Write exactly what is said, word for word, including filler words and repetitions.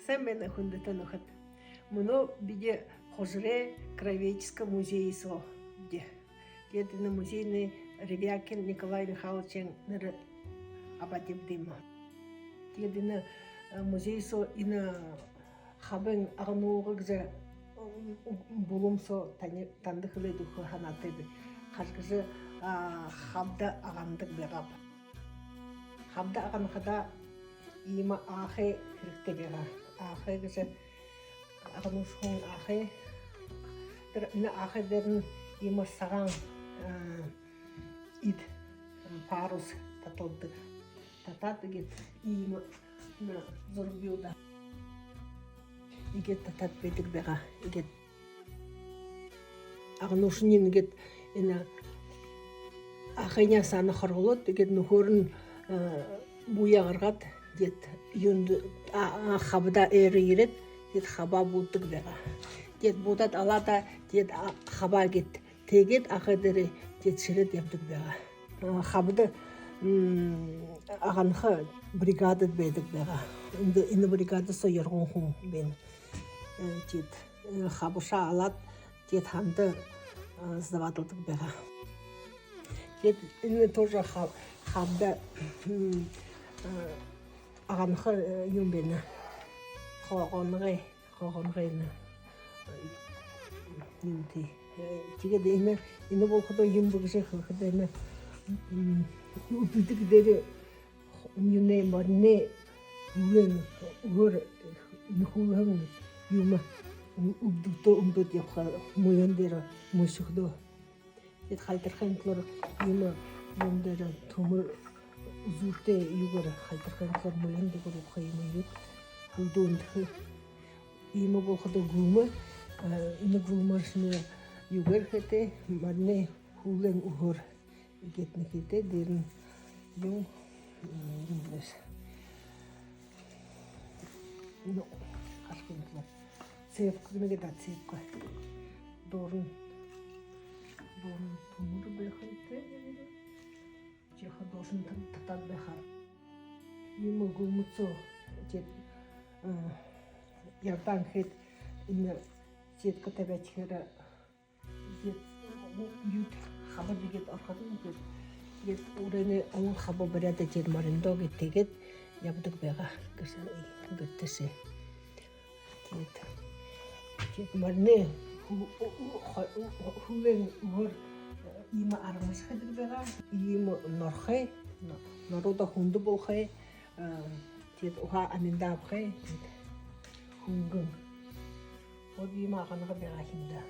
Сайн байна, хүндэтэ нүхэд. Мүнөө бидэ Хужарай краеведческэ музей соо. Тиигээд энэ музейнь Ревякин Николай Михайловичай нэрэ абаад ябадаг юм. Тиигээд энэ музей соо энэ хабын агнууга гэжэ булам соо танда хэлээд үгэхэ һанаатайб. Хажа гэжэ хабда агнадаг байгааб. Хабда агнахадаа иимэ аахай хэрэгтэй байгаа. Аахай гэжэ агнуушан аахай. Тэрэ энэ аахай дээрэнь иимэ сагаан эд, парус таталдаг. Татаад иигээд иимэ зураг бии даа. Иигээд татаад байдаг байгаа. Иигээд агнуушань иигээд энэ аахайнгаа саана хоргуулаад, иигээд нүхөөрнь бууяа гаргаад, иигээд юундэ, хабда ээрээ ерээд, иигээд хабаа буудаг байгаа. Иигээд буудаад алаад, иигээд хабаа иигээд тиигээд аахай дээрээ иигээд шэрээд ябадаг байгаа. Хабда агнаха бригада байдаг байгаа. Эндэ энэ бригада соо ярган хүн байна. Иигээд хабашаа алаад, иигээд ханда сдаваадалдаг байгаа. Иигээд энэ тоже хабда агнаха юм байна. Хоогоонойгоо, хоогоонойгоо энэ юм тии. Тиигээд энэ, энэ болоходоо юм бэ гэжэ хэлэхэдэ, энэ үбдэдэг дээрэ юунэй, мориной хүлэй үһөөр нүхүүлһэн юумэ үбдэгтөө үмдөөд ябаха, мүльһэн дээрэ мүльшэхэдөө. Иигээд хальтархын түлөөр иимэ юун дээрэ түмэр үзүүртэй юугээр хальтархын түлөөр, мүльһэн түлөөр ябаха иимэ юу, хүлдөө үндэхэ. Иимэ болоходоо гүлмэ, энэ гүлмэ шэнэ юугээр хэхэтэй, мориной хүлэй үһөөр иигээд нэхытэй, дээрэнь юун, юун бэшэ. Ну, хашхын түлөөр. Цепка гэнэ гээд даа, цепка. Дуурань, дуурань түмэр байха хэрэгтэй. Тиихэдэ дуушан татаад байха. Иимэ гүлмэ соо, тиигээд ярдаан хээд, энэ сетка табяад, тиихэдэ иигээд юуд, хабад иигээд орохо юм, тиигээд, тиигээд үреэнэй олон хаба бариад, тиигээд мориндоо иигээд тиигээд ябадаг байгаа гэжэ гэртээшээ. Тиигээд, тиигээд мориной хү-, хүлэй үһөөр иимэ аргамажа хэдэг байгаа. Иимэ норхой, норуудаа хүндэ болохой, тиигээд уһа аминдаа абахай, тиигээд хүнгэн. Вот иимэ агнага байгаа юм даа.